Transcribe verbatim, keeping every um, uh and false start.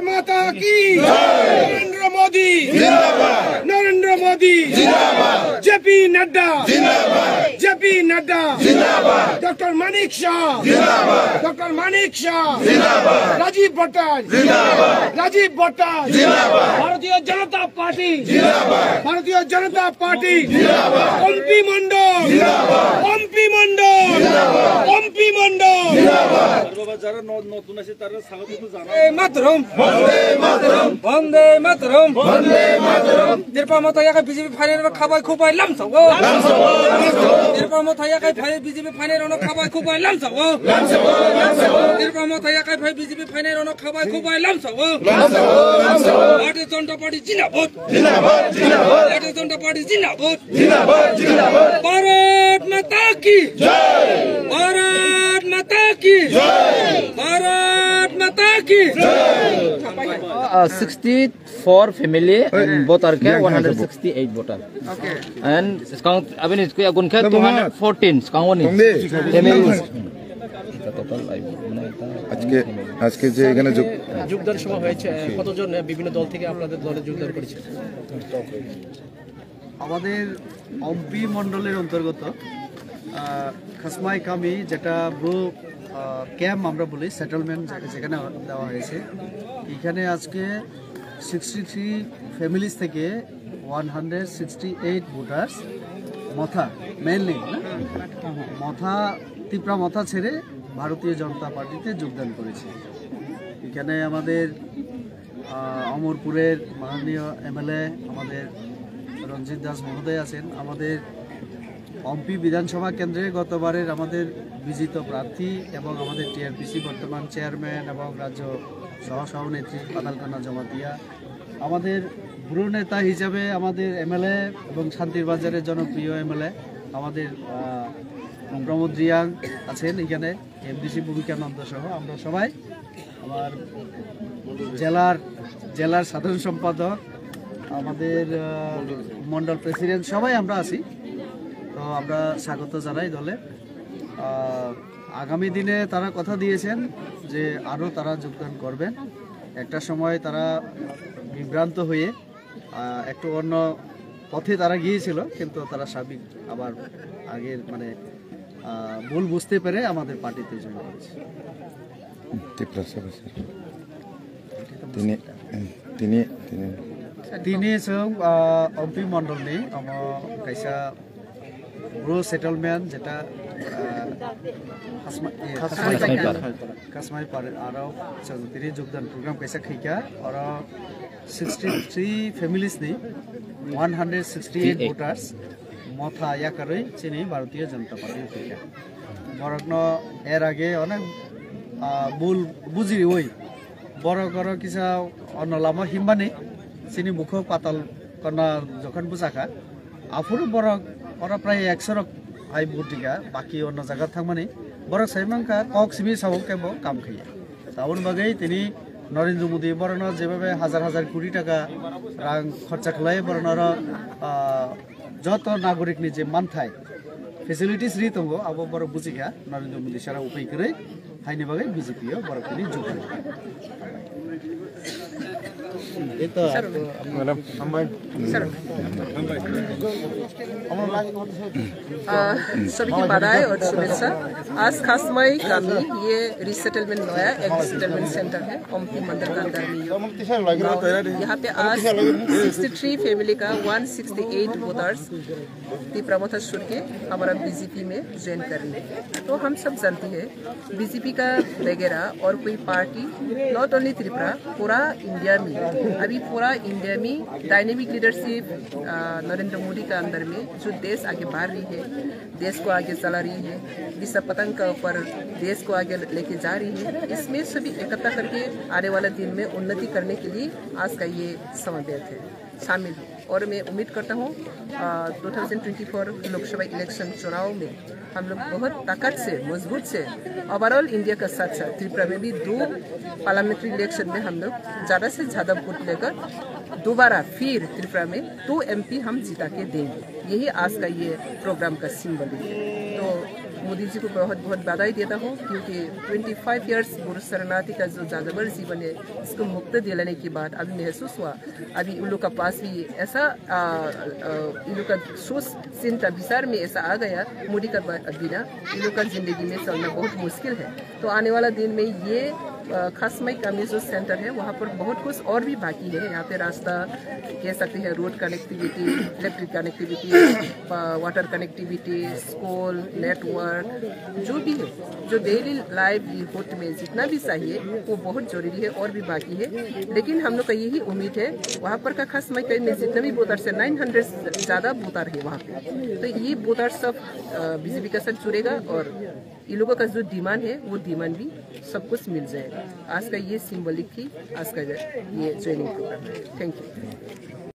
माता की जय। नरेंद्र मोदी जिंदाबाद। नरेंद्र मोदी जिंदाबाद। जेपी नड्डा जिंदाबाद। जेपी नड्डा जिंदाबाद। डॉक्टर मानिक शाह जिंदाबाद। डॉक्टर मानिक शाह जिंदाबाद। राजीव भट्टाचार्य जिंदाबाद। राजीव भट्टाचार्य जिंदाबाद। भारतीय जनता पार्टी जिंदाबाद। भारतीय जनता पार्टी जिंदाबाद। অম্পি মণ্ডল জিন্দাবাদ। অম্পি মণ্ডল জিন্দাবাদ। অম্পি মণ্ডল জিন্দাবাদ। বাবা, যারা ন-, নতুন আছে তারা স্বাগত তো জানাও। বন্দে মাতরম। বন্দে মাতরম। বন্দে মাতরম। বন্দে মাতরম। Tirpra Motha yakai B J P phainairok khabai khubai lamsao. Lamsao, lamsao. Tirpra Motha yakai phai B J P phainairokno khabai khubai lamsao. Lamsao, lamsao. Tirpra Motha yakai phai B J P phainairokno khabai khubai lamsao. Lamsao, lamsao. Bharatiya Janata Party zindabad. Zindabad, zindabad. Bharatiya Janata Party zindabad. Zindabad, zindabad. Bharat माता की जय। भारत माता की जय। भारत माता की जय। Uh, sixty-four family and voter ke one hundred sixty-eight voter. Okay. And skang abini kuya gun ke two hundred fourteen skang oni. Family. আজকে আজকে যে এখানে যোগ যোগদান সভা হয়েছে, কতজন বিভিন্ন দল থেকে আপনাদের দলে যোগদান করেছে? আমাদের অম্পি মণ্ডলের অন্তর্গত আহ, খাসমাই কামি, যেটা ব্রু ক্যাম্প আমরা বলি, সেটেলমেন্ট যেখানে দেওয়া হয়েছে, এখানে আজকে সিক্সটি থ্রি ফ্যামিলিজ থেকে one hundred sixty eight voters মথা, মেইনলি মথা, তিপ্রা মথা ছেড়ে ভারতীয় জনতা পার্টিতে যোগদান করেছে। এখানে আমাদের আহ, অমরপুরের মাননীয় এমএলএ আমাদের রঞ্জিত দাস মহোদয় আছেন। আমাদের অম্পি বিধানসভা কেন্দ্রে গতবারের আমাদের বিজিত প্রার্থী এবং আমাদের টিআরপিসি বর্তমান চেয়ারম্যান এবং রাজ্য সহসভানেত্রী পাতালকান্না জমাতিয়া, আমাদের ব্রু নেতা হিসাবে আমাদের এমএলএ এবং শান্তির বাজারের জনপ্রিয় এমএলএ আমাদের আহ, প্রমোদ রিয়াং আছেন এখানে, এমডিসি ভূমিকানন্দ সহ আমরা সবাই, আমার জেলার জেলার সাধারণ সম্পাদক, আমাদের আহ, মণ্ডল প্রেসিডেন্ট, সবাই আমরা আছি। তো আমরা স্বাগত জানাই দলে। আহ, আগামী দিনে তারা কথা দিয়েছেন যে আরও তারা যোগদান করবেন। একটা সময় তারা বিভ্রান্ত হয়ে আহ, একটু অন্য পথে তারা গিয়েছিল, কিন্তু তারা সার্বিক আবার আগের মানে আহ, ভুল বুঝতে পেরে আমাদের পার্টিতে যোগ করেছে। Tiprasa bwswk. Tini, tini, tini. Tini chwng, ah, Ompi Mondolni omo kaisa Bru settlement, jeta, ah, Khasma-, eh, Khasmai Khasmai Par. Khasmai Par aro chwng tini jogdan program kaisa khaikha, oro sixty three families ni one hundred sixty eight voters motha yakarwi chini Bharatiya Janata Party khaikha. Borokno er age onek, ah, bul bujiriwi borok oro kisa onno lama himbani chini bukho patal kona jokhon bwchakha, aphuru borok oro prai ekso rok hai butika, baki onno jaga thangmani borok sai mankha kok simi sao kebo kam khaiya. Taboni bagwi tini Narendra Modi borokno jebabe hajar hajar koti taka rang khorcha khlai borokno oro, ah, joto nagorik ni je manthai facilities ri tongo, abo borok bujikha Narendra Modi sara upai kwrwi, haini bagwi B J P o borok tini jukli. Madam, hambai. अ, सभी की बधाई और शुभेच्छा। आज खासमाई कामी ये रिसेटलमेंट नया एक रिसेटलमेंट सेंटर है, ओमपी मंदिर का अंदर में ये। यहाँ पे आज सिक्सटी थ्री फैमिली का one sixty eight voters Tipra Motha छोड़ के हमारा बीजेपी में ज्वाइन कर रही है। तो हम सब जानते हैं बीजेपी का वगैरह और कोई पार्टी, नॉट ओनली त्रिपुरा, पूरा इंडिया में, अभी पूरा इंडिया में डायनेमिक लीडरशिप, अ, नरेंद्र मोदी का अंदर में जो देश आगे बढ़ रही है, देश को आगे चला रही है, दिशा पतंग का ऊपर देश को आगे लेके जा रही है, इसमें सभी इकट्ठा करके आने वाला दिन में उन्नति करने के लिए आज का ये समावेश है। शामिल हूँ और मैं उम्मीद करता हूँ, अ, two thousand twenty four Lok Sabha election चुनाव में हम लोग बहुत ताकत से, मजबूत से, ओवरऑल इंडिया का साथ साथ त्रिपुरा में भी दो पार्लियामेंट्री इलेक्शन में हम लोग ज़्यादा से ज़्यादा वोट लेकर दोबारा फिर त्रिपुरा में दो एमपी हम जिता के देंगे। यही आज का ये प्रोग्राम का सिंबल है। तो मोदी जी को बहुत बहुत बधाई देता हूँ, क्योंकि ट्वेंटी फ़ाइव इयर्स गुरु शरणार्थी का जो जादूगर जीवन है, इसको मुक्त दिलाने के बाद अभी महसूस हुआ, अभी उन लोग का पास भी ऐसा आ, आ, इन लोग का सोच, चिंता विचार में ऐसा आ गया, मोदी का ब- बिना इन लोग का जिंदगी में चलना बहुत मुश्किल है। तो आने वाला दिन में ये आ, खासमई कमी जो सेंटर है, वहाँ पर बहुत कुछ और भी बाकी है। यहाँ पे रास्ता, कह सकते हैं, road connectivity, electric connectivity, water connectivity, school, network, जो भी है, जो डेली लाइवलीहुड में जितना भी चाहिए, वो बहुत जरूरी है और भी बाकी है। लेकिन हम लोग का यही उम्मीद है, वहाँ पर का खासमई कमी में जितना भी वोटर्स है, नाइन हंड्रेड ज़्यादा वोटर है वहाँ पे। तो ये वोटर सब बीजेपी का साथ जुड़ेगा और ये लोगों का जो डिमांड है, वो डिमांड भी सब कुछ मिल जाएगा। आज का ये सिंबॉलिक थी, आज का ये ज्वाइनिंग प्रोग्राम है। Thank you.